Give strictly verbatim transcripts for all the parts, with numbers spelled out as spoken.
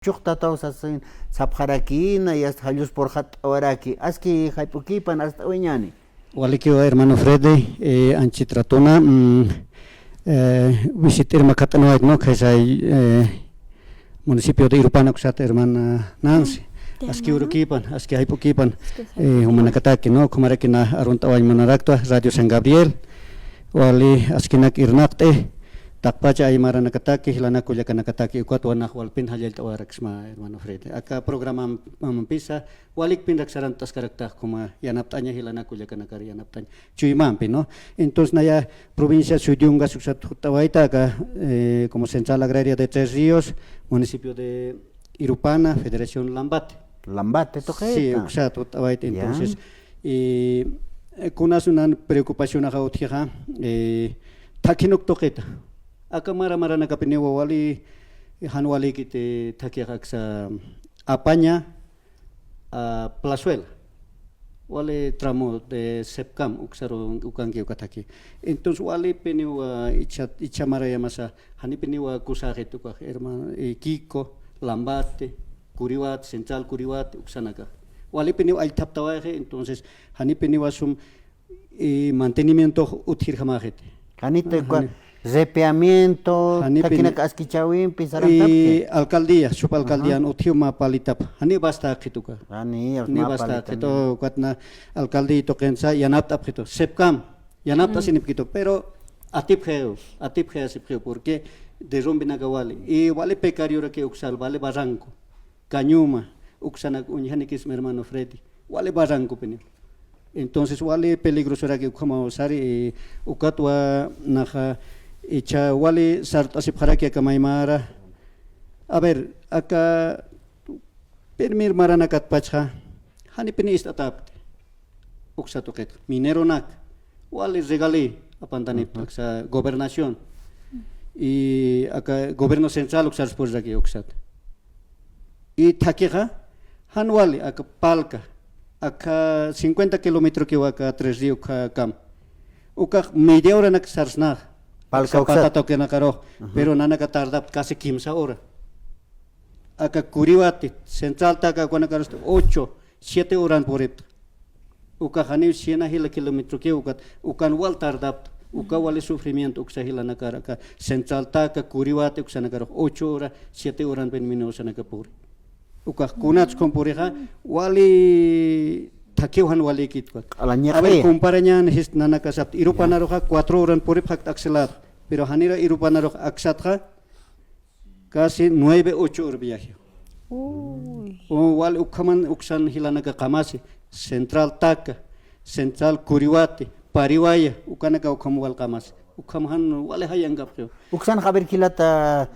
Chuqtataw sasin sapxarakïna, y hasta jalluspurxatt'awaraki. Aski jayp'ukipan arst'awiñäni. Walikiwa, hermano Freddy, eh, anchit ratuna, mm, eh, visit'ir makat'anwayt, ¿no? Khaysay, eh, municipio de Irupana uksat, hermana Nancy. Aski urukipan, aski jayp'ukipan, eh, jumanakataki, ¿no? Ukhamaraki na arunt'awañ munaraktwa, Radio San Gabriel, wali askinak irnaqt'i, taqpacha aymaranakataki, jilanak kullakanakataki, ukatwa nax walpin jallallt'awaraksma, hermano Freddy. Aka programa mampisa, walikpinrak sarant'askaraktax, ukhama yanapt'aña, jilanak kullakanakar yanapt'aña. Chuymampi, ¿no? Entonces, naya provincia Suyungas uksat jutt'awayta aka, eh, como Central Agraria de Tres Ríos, municipio de Irupana, Federación Lambate. Lambate tuqita. Sí, uksat jutt'awayta. Ya. Entonces, eh, eh, kunas unan preocupación axa utjixa, eh, thakinuk tuqita. Aka mara maranakapiniwa wali, jan walikiti thakixa aksa Apaña, a Plazuela. Wali tramo de Sepcam, uksaru ukanki uka thaki. Entonces, walipiniwa icha, icha marayamasa, janipiniwa kusaxit ukax, hermano, eh, Quico, Lambate, Curihuate, Central Curihuate, uksanakax. Walipiniw allthaptawayxi, entonces, janipiniwa sum, eh, mantenimiento utjirjamaxit. Janita, ah, uka jani- repeamiento, janipin- thakinak askichäwimpi, y sarantapki. Alcaldía, subalcaldían, ajá, utjiw mä palitap. Jani basta qhituka. Jani, jani basta qhituka, ukat na alcaldía tuqinsa yanapt'apxitu. Sepcam, yanapt'asinipkitu, pero atipxiw, atipxi asipxiw, porque derrumbinaka wali. Y wali precarioraki uksal, wali barranco. Cañuma, uksanak uñjanikisma, hermano Freddy, wali barrancopini. Entonces, wali peligrosoraki ukhamaw sari, eh, ukatwa naxa, icha wali sart'asipxaraki aka maymara. A ver, aka primir maranakatpachxa, janipini ist'atäpkti. Uksa tuqit, mineronak, wali regalí apantanipkti, ujú, aksa gobernación. Y aka gobierno central uksar purraki uksat. Y thakixa, jan wali, aka Palca, aka cincuenta kilómetrokiw aka Tres Río ukakam. Ukax media horanak sarsnax. Palca uksat. Aksa pata tuqinakarux, ajá, pero nanaka tardapkti casi kimsa hora. Aka Curihuate, Central Taca, ukanakarusti ocho, siete horan puripkti. Uka janiw cien jila kilómetrokiw ukat, ukan wal tardapkti, uka wali sufrimiento uksa jilanakar, aka Central Taca, Curihuate, uksanakarux ocho hora, siete horan pen mini usanaka puri. Ukax kunats kun purixa, wali thakiw jan walikit ukat. A ver, comparañän jist nanaka sapti, Irupanaruxa cuatro horan puripxakt aksa lado, pero janira Irupanarux aksatxa, casi nueve, ocho hor viaje. Uy. O wal ukhaman uksan jilanaka qamasi, Central Taca, Central Curihuate, Parihuaya, ukanaka ukham wal qamasi. Ukham jan wali jayankapxiw. Uksan, a ver, jilata,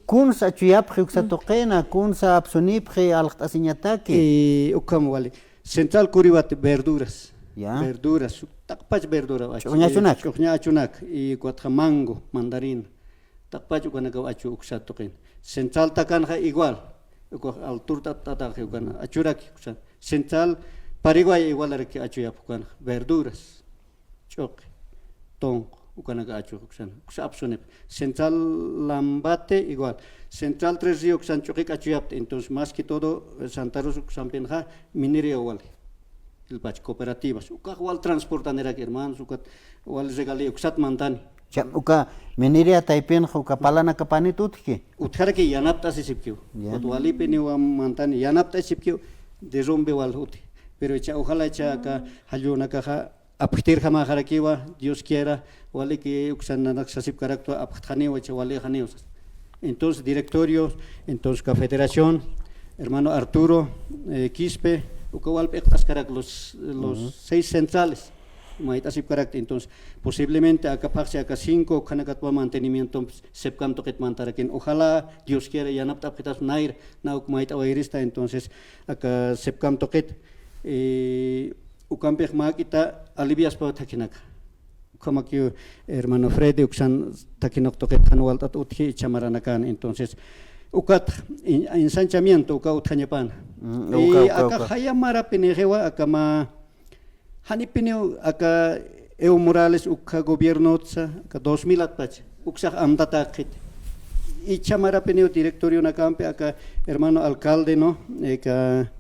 kunsa achuyapxi uksa tuqina, kunsa apsunipxi alxt'asiñataki. Y ukham wali. Central Curihuate, verduras. Ya. Verduras, taqpach verdura. Ch'uxña achunak. Ch'uxña achunak, y ukatxa mango, mandarina. Taqpach ukanakaw achu uksa tuqin. Central Tacanxa igual. Ukax altur t'ataxi ukan achuraki uksan. Central Parihuaya igualaraki achuyapxi ukanxa. Verduras, ch'uqi, tunqu, ukanaka achu uksan. Uksa apsunip. Central Lambate igual. Central Tres Río uksan ch'uqik achuyapti. Entonces, más que todo, eh, Santa Rosa uksampinxa minería wali. Jilpach cooperativas. Ukax wal transportaniraki, hermanos, ukat wal regalía uksat mantani. Cha, uka minería taypinxa uka palanakapanit utjki. Utjaraki yanapt'asisipkiw. Ya. Ukat walipiniwa mantani yanapt'asisipkiw, derrumbe wal utji. Pero cha, ojalá cha aka jallunakaxa apjtirjamaxarakiwa, Dios quiera, waliki uksan nanak sasipkaraktwa apjtxaniwa, cha walixaniw sas. Entonces, directorio, entonces, uka federación, hermano Arturo, eh, Quispe, uka wal p'iqt'askarak los, los, ujú, seis centrales, mayt'asipkarakti. Entonces, posiblemente aka phaxsi aka cinco, ukhanakatwa mantenimiento, Sepcam tuqit mantarakin. Ojalá, Dios quiera, yanapt'apxitas nayra, na uk mayt'awayrista, entonces, aka Sepcam tuqit, eh, ukampix mäk'ita aliviaspa thakhinaka. Ukhamakiw, hermano Freddy, uksan thakhinuk tuqit jan walt'at utji ichha maranakan. Entonces, ukat in-, ensanchamiento, uka utjañapana. Mm, y uka, uka, aka uka. Jaya marapinixiwa, aka mä, janipiniw, aka Evo Morales, ukha gobiernotsa, aka dos mil atpach, uksax amtatäkxiti. Ichha marapiniw directorionakampi aka hermano alcalde, ¿no? Aka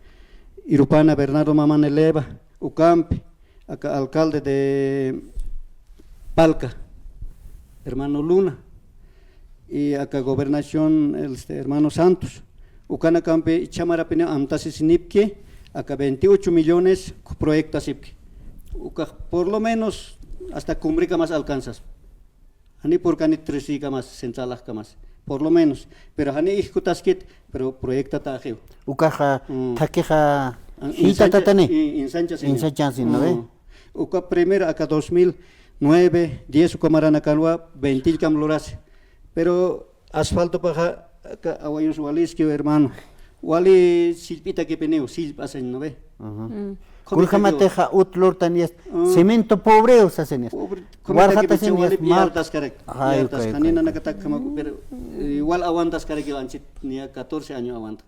Irupana Bernardo Mamaneleva, ukampi, aka alcalde de Palca, hermano Luna, y aka gobernación, este, hermano Santos. Ukanakampi ichha marapiniw amtasisinipki, aka veintiocho millones proyectasipki. Ukax por lo menos hasta Cumbricamas alcanzas. Jani purkani tres día kamas, central kamas, por lo menos. Pero jani ijkutaskit, pero proyectataxiw. Ukaxa, mm, thakixa, an-, jitatatani. Insancha-, in-, insanchasin, ¿no ve? Mm. Uka primero aka dos mil nueve, diez uka maranakanwa, veintillkam lurasi. Pero asfaltopaxa, aka awayus waliskiw, hermano. Wali sillp'itakipiniw, sillp'asañ, ¿no ve? Ajá. Mm. Kunjamatixa ut lurtan yast, mm, cemento pobreo sasin yast. Pobre, warjatasin yast, wali mal. Yartaskarak, ay, yartas, okay, okay, janina, okay, nakatak jamaku, pero, eh, igual aguantaskarakiw anchit, niya catorce año aguanta.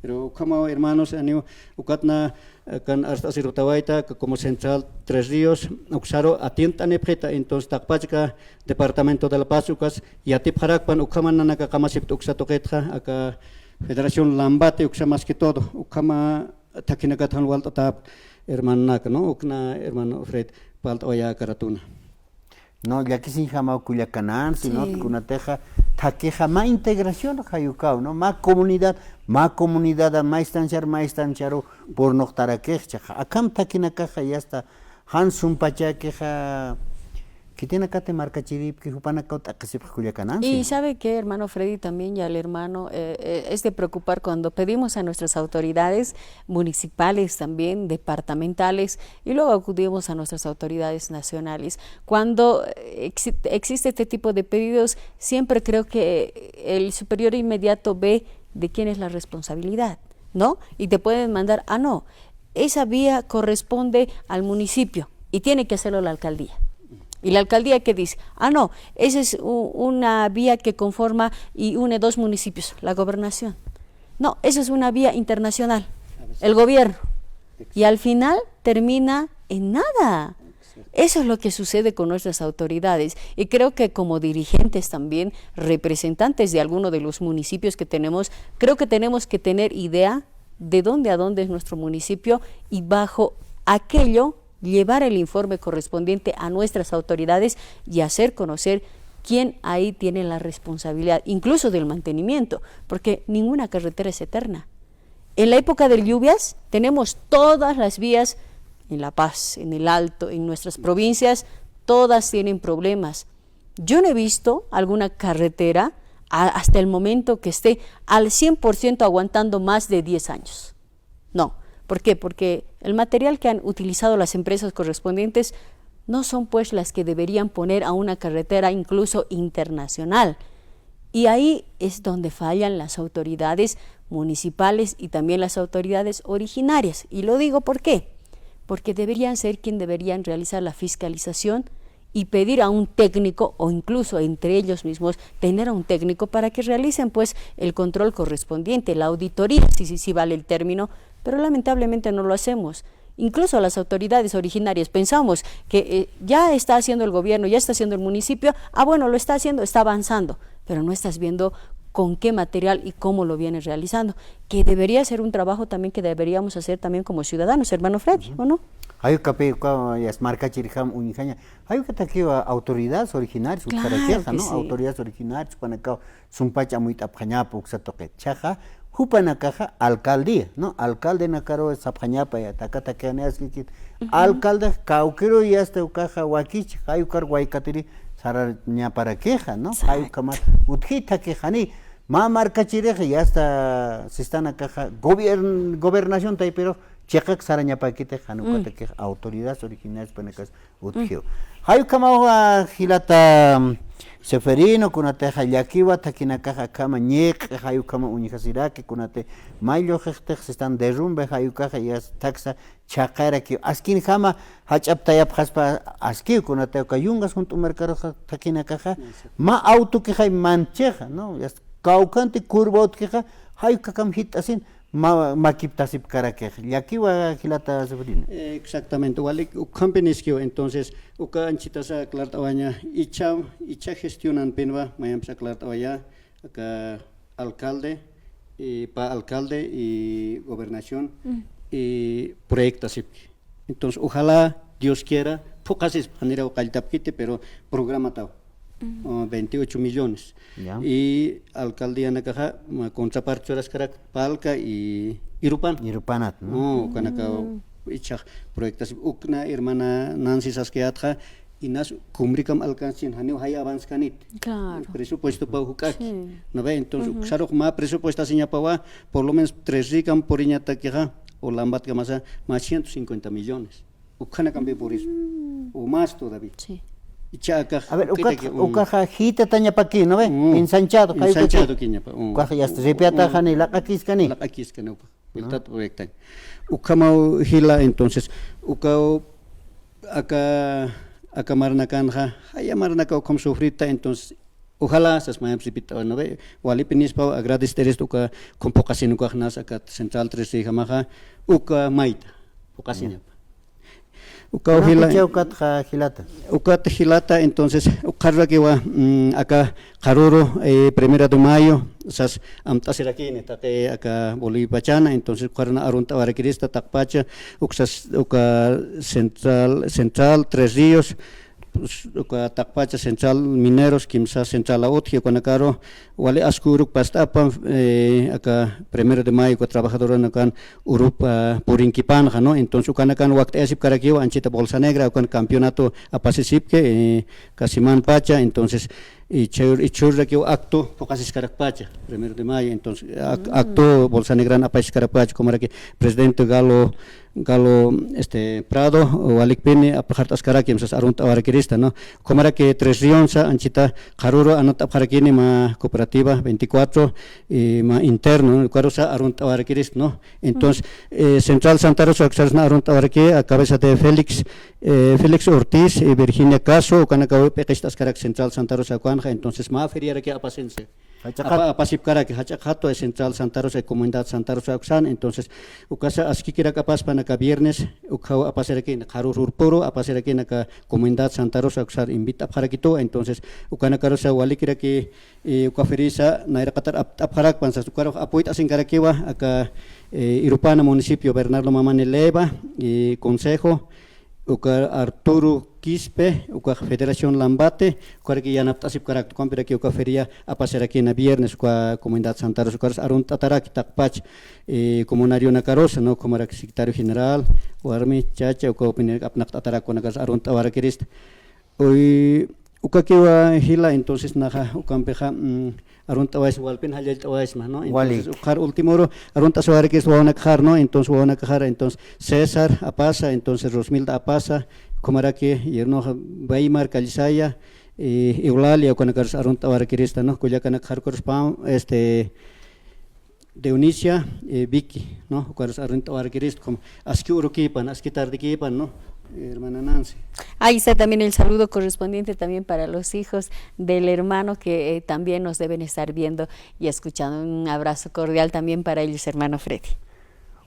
Pero ukhamaw, hermanos, aniw, ukatna, eh, kan arst'asirutawayta, que como Central Tres Ríos, uksaru atientanipxita, entonces, taqpachka Departamento de La Paz, ukas, yatipxarakpan, ukhama nanaka qamasipta uksa tuqitxa, aka Federación Lambati, uksa más que todo, ukhama, thakinakata jan walt'atäpxta, hermanonak, ¿no? Ukna hermano Fred, walt'awayä aka ratuna. No, llakisiñjamaw kullakanansi, ¿no? Sí. Kunatixa, thakixa mä integración jayukaw, ¿no? Mä comunidad, mä comunidad, mä instanciar, mä instanciaru purnuqtarakix, chiqa. Akham thakinakaxa, ya está. Jan sumpachakixa, khitinakati markachiripki, jupanakaw t'aqhisipxi kullakanansi. Y sabe qué, hermano Freddy, también y al hermano, eh, eh, es de preocupar cuando pedimos a nuestras autoridades municipales también, departamentales, y luego acudimos a nuestras autoridades nacionales. Cuando, eh, exi-, existe este tipo de pedidos, siempre creo que el superior inmediato ve de quién es la responsabilidad, ¿no? Y te pueden mandar, ah, no, esa vía corresponde al municipio y tiene que hacerlo la alcaldía. Y la alcaldía que dice, ah, no, esa es u-, una vía que conforma y une dos municipios, la gobernación. No, esa es una vía internacional, el gobierno. Y al final termina en nada. Eso es lo que sucede con nuestras autoridades. Y creo que como dirigentes también, representantes de alguno de los municipios que tenemos, creo que tenemos que tener idea de dónde a dónde es nuestro municipio y bajo aquello llevar el informe correspondiente a nuestras autoridades y hacer conocer quién ahí tiene la responsabilidad, incluso del mantenimiento, porque ninguna carretera es eterna. En la época de lluvias tenemos todas las vías en La Paz, en El Alto, en nuestras provincias, todas tienen problemas. Yo no he visto alguna carretera a-, hasta el momento que esté al cien por ciento aguantando más de diez años. No. ¿Por qué? Porque el material que han utilizado las empresas correspondientes no son, pues, las que deberían poner a una carretera incluso internacional. Y ahí es donde fallan las autoridades municipales y también las autoridades originarias. Y lo digo, ¿por qué? Porque deberían ser quien deberían realizar la fiscalización y pedir a un técnico, o incluso entre ellos mismos tener a un técnico para que realicen, pues, el control correspondiente, la auditoría, si, si, si vale el término, pero lamentablemente no lo hacemos. Incluso las autoridades originarias pensamos que, eh, ya está haciendo el gobierno, ya está haciendo el municipio, ah, bueno, lo está haciendo, está avanzando, pero no estás viendo con qué material y cómo lo viene realizando, que debería ser un trabajo también que deberíamos hacer también como ciudadanos, hermano Freddy, ¿o no? Jayukapi, uka, yast markachirjam uñjaña. Jayukatakiwa autoridades originarias, claro que sí, utjarakixa, ¿no? Autoridades originarias, jupanakaw sumpach amuyt'apxañapa uksa tuqit. Chiqa, jupanakaxa alcaldía, ¿no? Alcaldenakaru sapxañapa, ya, takatakani askikit. Alcalde kawkiru yasta ukaxa wakichi, jayukar waykatiri sarañaparakixa, ¿no? Exacto. Jayukama utji thakixa, jani, mä markachirix yasta sistanakaxa gobiern-, gobernación taypiru chiqak sarañapakiti, jani, ukatakix autoridades originarias panakas utjiw. Jayukamawa jilata, mm, Seferino, kunatixa llakiwa thakinakaxa akhama ñiq'i, jayukama uñjasiraki, kunati may lluqixtix sistan derrumbe, jayukaxa yast thaksa chhaqayarakiw. Askinjama jach'aptayapxaspa askiw, kunati uka yungas junt'u markaruxa thakinakaxa, mä autokixay manchixa, ¿no? Yast kawkhanti curva utjixa, jayukakam jit'asin, ma-, makiptasipkarakix. Llakiwa jilata Seferino. Exactamente, walik ukhampi niskiw. Entonces, uka anchitasa aclart'awaña, ichha, ichha gestionanpinwa, mayampis aclart'awaya, Aka alcalde, y pa alcalde y gobernación, y proyectasipki. Entonces, ojalá Dios quiera, phuqasis, janiraw qalltapkiti, pero programataw. O, veintiocho millones. Ya. Y alcaldianakaxa, ma, contraparte churaskarak, Palca y Irupan. Irupanat, ¿no? No, ukanaka ichhax proyectasip, ukna hermana Nancy saskayätxa, inas cumbrikam alcancin, janiw jay avanzkanit. Claro. Presupuesto pa juk'aki. Sí. ¿No ve? Entonces, uksarux mä presupuestasiñapawa, por lo menos tres rikam puriñatakixa, o lambatkamasa, más ciento cincuenta millones. Ukhanakampi por eso. O más todavía. Sí. Ichha akax, a ver, ukax, ukaxa jitatañapaki, ¿no ve? Ensanchado, ensanchado kiñapa. Ukax ya está, ripiata jani, laq'akiskani. Laq'akiskani ukax. Vueltat proyectañ. Ukhamaw jila, entonces, ukaw aka, aka marnakanxa, jaya marnaka ukham sufrita, entonces, ojalá sas mayamp ripit'awa, ¿no ve? Walipi nispaw agradecer esto, uka, ukham phuqasin ukax nas, aka Central Tres Ríos jamaxa, uka mayta, phuqasiñapa. Ukaw jila. Ukatxa jilata. Ukat jilata, entonces, ukxarurakiwa, mm, aka Qharüru, eh, Primera de Mayo, sas amt'asirakini, taqi aka Bolivia pachana, entonces, ukxaruna arunt'awarakirista, taqpacha, uksas, uka Central, Central Tres Ríos, pues, uka taqpacha Central Mineros, kimsa Central Autje, ukanakaru, wali aski uruk past'apa, eh, aka Primero de Mayo, uka trabajadoranakan urup, ah, purinkipanxa, ¿no? Entonces, ukanakan wakt'ayasipkarakiwa, anchita bolsa negra, ukan campeonato apasisipki, eh, casi manpacha, entonces, y chur, y churrakiw acto, phuqasiskarakpacha, Primero de Mayo, entonces, ac-, acto bolsa negran apasiskarakpacha, como era que presidente Galo, Galo, este, Prado, walikpini, apxart'askaraki, entonces, arunt'awarakirista, ¿no? Como era que Tres Rionsa, anchita, Qharüru, anat'apxarakini, ma cooperativa veinticuatro, y ma interno, ¿no? Ukarusa arunt'awarakirista, ¿no? Entonces, eh, Central Santa Rosa, uksarsna arunt'awaraki, a cabeza de Félix, eh, Félix Ortiz y Virginia Caso, ukanakaw p'iqist'askarak Central Santa Rosa ukanxa, entonces, ma feriaraki apasense. Jach'a qhat. Apa-, apasipkaraki, jach'a qhatu, eh, Central Santa Rosa, eh, Comunidad Santa Rosa uksan, entonces, ukasa askikirak apaspa naka viernes, ukhaw apasirakini, Qharüru urpuru, apasirakini aka Comunidad Santa Rosa uksar invit'apxarakitu, entonces, ukanakarusa walikiraki, eh, uka ferisa, nayraqatar ap-, apxarakpan sas, ukarux apuyt'asinkarakiwa, aka, eh, Irupana municipio, Bernardo Mamani Leyva, y consejo, uka Arturo Quispe, uka Federación Lambate, ukaraki yanapt'asipkarakta, ukampiraki uka feria apasirakina viernes, uka Comunidad Santa Rosa, ukarus arunt'ataraki taqpach, eh, comunarionakarusa, ¿no? Como era secretario general, warmi, chacha, uka opinión apnaqt'atarak, unakarus arunt'awarakirista. Uy, ukakiwa jila, entonces, naxa, ukampixa, mm, arunt'awaysa, walpin jallallt'awaysa, ¿no? Entonces, walik. Ukxar último ru, arunt'aswarakis wawanakaxar, ¿no? Entonces, wawanakaxar, entonces, César Apaza, entonces, Rosmilda Apaza, ukhamaraki, yernoxa, Weimar Callisaya, eh, Eulalia, ukanakarus arunt'awarakirista, ¿no? Kullakanakaxar ukarus pam, este, Dionisia, eh, Vicky, ¿no? Ukarus arunt'awarakirist, como, aski urukipan, aski tardikipan, ¿no? Eh, hermana Nancy. Ahí está también el saludo correspondiente también para los hijos del hermano que, eh, también nos deben estar viendo y escuchando. Un abrazo cordial también para ellos, hermano Freddy.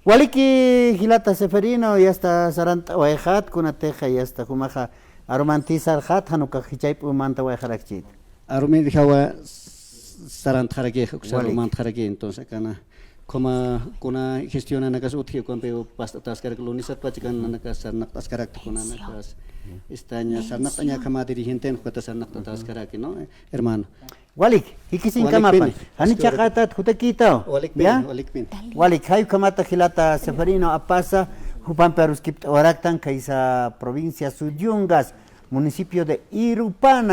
Waliki jilata Seferino, ya está sarant'awayxat, kunatixa, ya está, jumaxa, arumantisarxat, januka jichayp'u mantawayxarakchit. Arumi dijawa sarantxaraki, uksa walik. Mantxaraki, entonces, akana, como, kuna gestionanakas utji, ukampi past'ataskarak, lunisat pachakan nanakas sarnaqtaskarak, kunanakas, estaña, sarnaqtaña kama dirigente, ukata sarnaqtaskarak, ¿no? Hermano. Walik, jikisinkamapan. Walikpin. Jani chaqatat, jutakitaw. Walikpin, ¿ya? Walikpin. Walik, jay ukhamata jilata Seferino Apaza, jupampi aruskipt'awaraktan, kaysa provincia Suyungas, municipio de Irupana.